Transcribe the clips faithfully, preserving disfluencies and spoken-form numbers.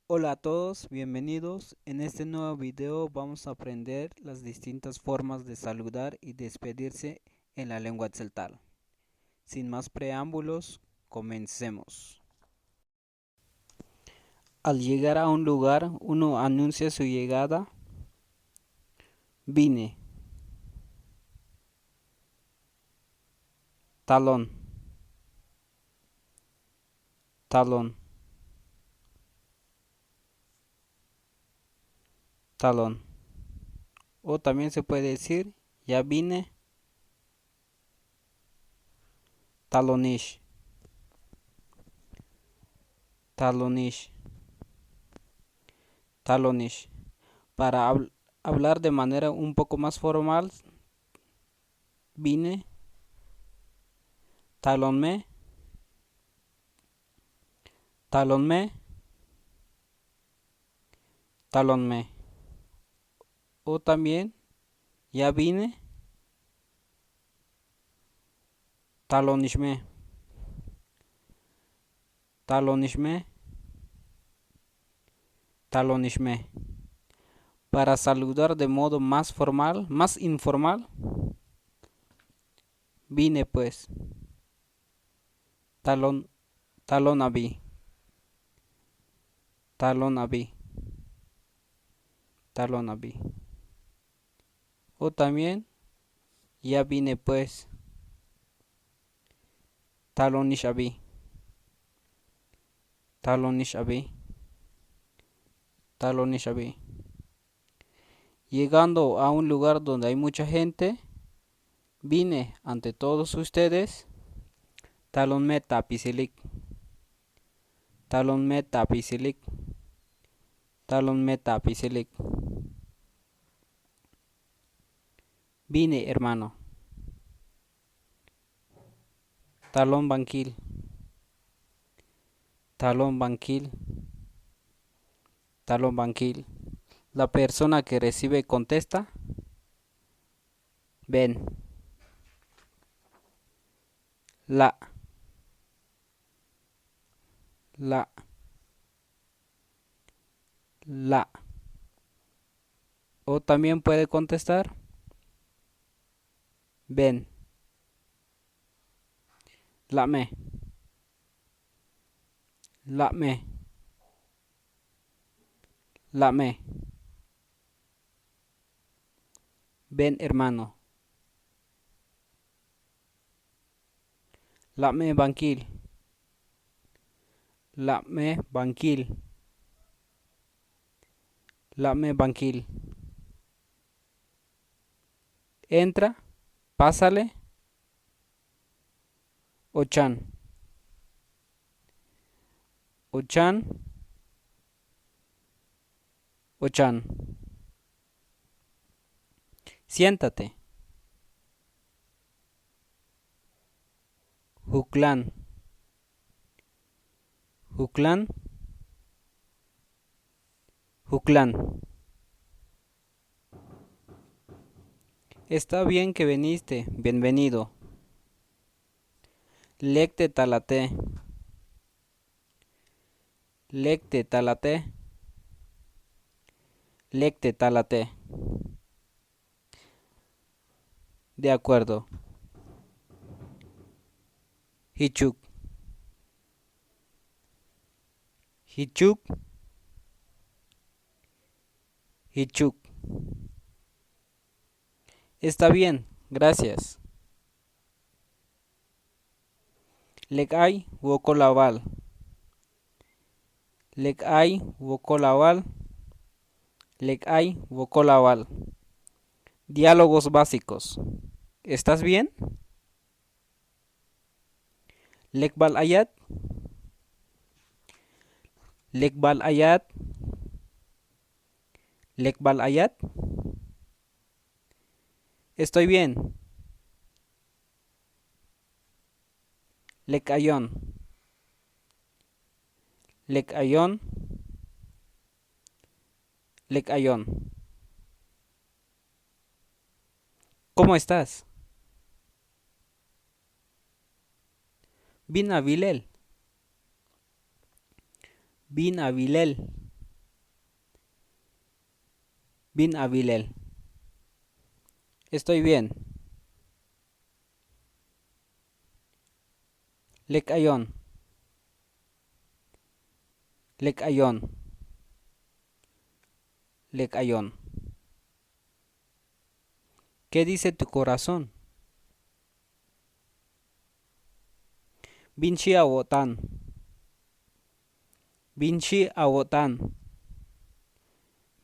Hola a todos, bienvenidos. En este nuevo video vamos a aprender las distintas formas de saludar y despedirse en la lengua tzeltal. Sin más preámbulos, comencemos. Al llegar a un lugar, uno anuncia su llegada. Vine. Talon. Talon. Talon. O también se puede decir, ya vine. Talonix. Talonix. Talonix. Para habl- hablar de manera un poco más formal, vine. Talon me. Talon me. Talon me. O también, ya vine. Talonix me. Talonix me. Talonix me. Para saludar de modo más formal, más informal, vine pues. Talon, talon abi. Talon abi. Talon abi. O también, ya vine pues. Talonix abi. Talonix abi. Talonix abi. Llegando a un lugar donde hay mucha gente, vine ante todos ustedes. Talon me ta apiselik. Talon me ta apiselik. Talon me ta apiselik. Vine, hermano. Talon bankil. Talon bankil. Talon bankil. La persona que recibe contesta. Ven. La. La. La. O también puede contestar. Ven. Lame. Lame. Lame. Ven, hermano. Lame bankil. Lame bankil. Lame bankil. Entra, pásale. Ochan. Ochan. Ochan. Siéntate. Juklan. Juklan. Juklan. Está bien que viniste. Bienvenido. Lek te tal ate. Lek te tal ate. Lek te tal ate. De acuerdo. Jichuk. Jichuk. Jichuk. Está bien, gracias. Lek ay wokol awal. Lek ay wokol awal. Lek ay wokol awal. Diálogos básicos. ¿Estás bien? Lek bal ayat. Lek bal ayat. Lek bal ayat. Estoy bien. Lek ayon. Lek ayon. Lek ayon. ¿Cómo estás? Bin awilel. Bin awilel. Bin awilel. Estoy bien. Lek ayon. Lek ayon. Lek ayon. ¿Qué dice tu corazón? Bin xi' awo'tan. Bin xi' awo'tan.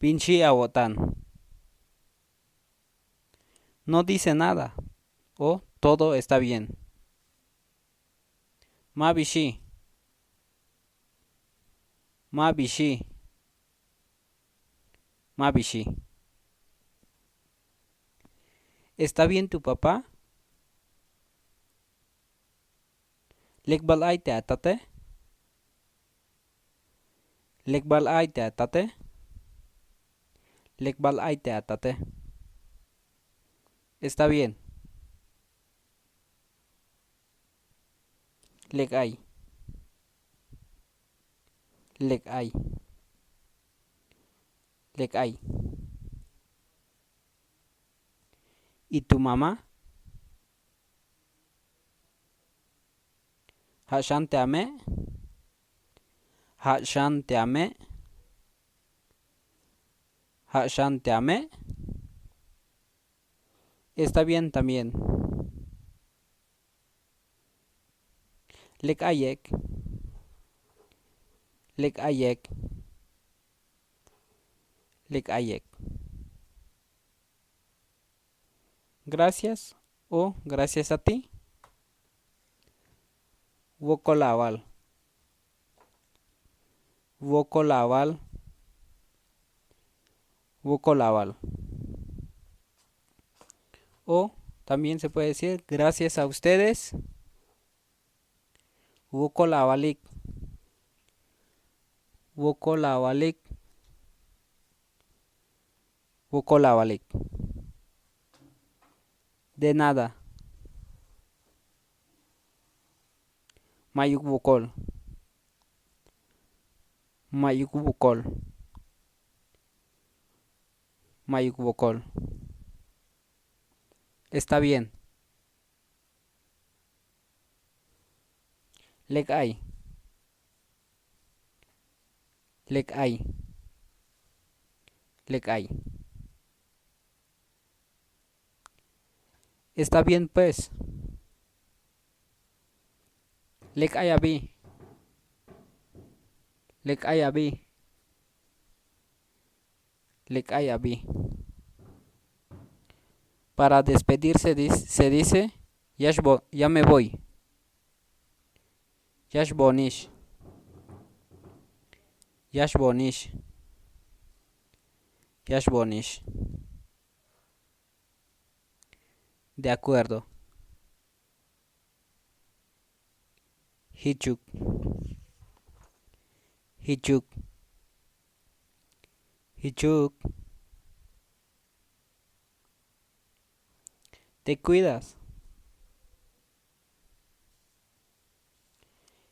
Bin xi' awo'tan. No dice nada. O todo está bien. Ma bixi'. Ma bixi'. Ma bixi'. ¿Está bien tu papá? ¿Lek bal ay te atate? ¿Lek bal ay te atate? ¿Lek bal ay te atate? Está bien. Lek ay. Lek ay. Lek ay. ¿Y tu mamá? ¿Ja' xan te ame'? ¿Ja' xan te ame'? ¿Ja' xan te ame'? Está bien también. Lek ayek. Lek ayek. Lek ayek. Gracias o gracias a ti. Wokol awal. Wokol awal. Wokol awal. O también se puede decir gracias a ustedes. Wokol awalik. Wokol awalik. Wokol awalik. De nada. Ma'yuk wokol. Ma'yuk wokol. Ma'yuk wokol. Está bien. Lek ay. Lek ay. Lek ay. Está bien, pues. Lek ay abi. Lek ay abi. Lek ay abi. Para despedirse dis- se dice, ya xbo- ya me voy. Ya xboonix. Ya xboonix. Ya xboonix. De acuerdo. Jichuk. Jichuk. Jichuk. Te cuidas.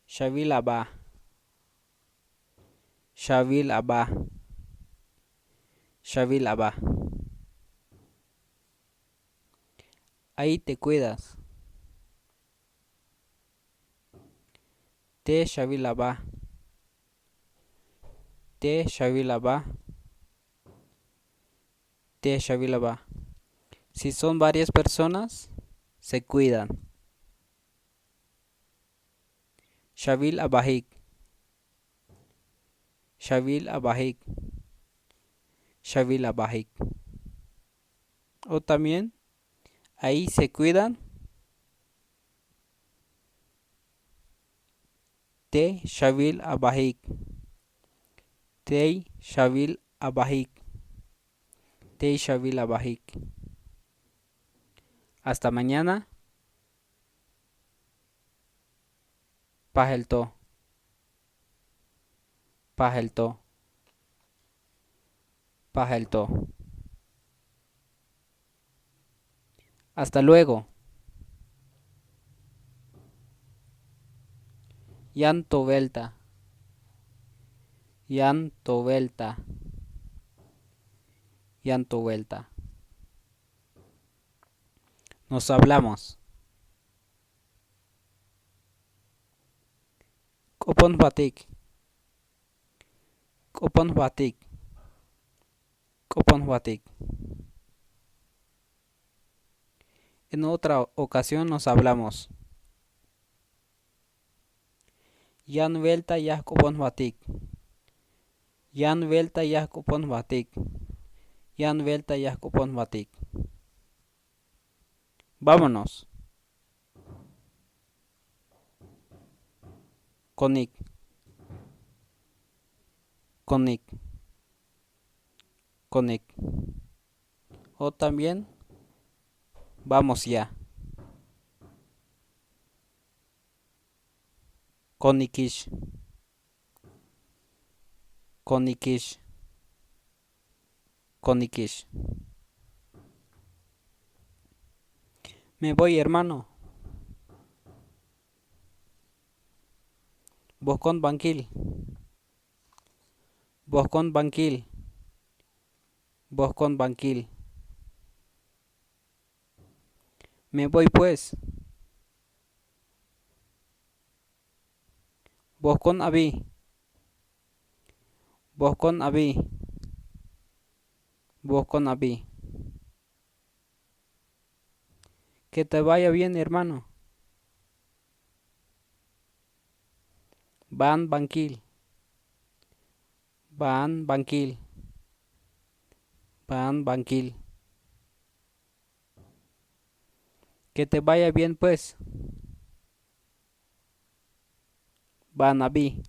Xawil aba. Xawil aba. Xawil aba. Ay te cuidas. Te xawil aba. Te xawil aba. Te xawil aba. Si son varias personas, se cuidan. Xawil abahik. Xawil abahik. Xawil abahik. O también, ahí se cuidan. Te xawil abahik. Te xawil abahik. Te xawil abahik. Hasta mañana. Pajel to. Pajel to. Pajel to. Hasta luego. Yan to welta. Yan to welta. Yan to vuelta. Nos hablamos. K'opon jbatik. K'opon jbatik. K'opon jbatik. En otra ocasión nos hablamos. Yan vuelta ya jk'opon jbatik. Yan vuelta ya jk'opon jbatik. Yan vuelta ya jk'opon jbatik. Vámonos. Konik. Konik. Konik. O también, vamos ya. Konikix. Konikix. Konikix. Me voy, hermano. Bojkon bankil. Bojkon bankil. Bojkon bankil. Me voy pues. Bojkon abi. Bojkon abi. Bojkon abi. Que te vaya bien, hermano. Ban bankil. Ban bankil. Ban bankil. Que te vaya bien pues. Ban abi.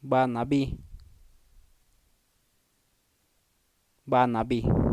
Ban abi. Ban abi.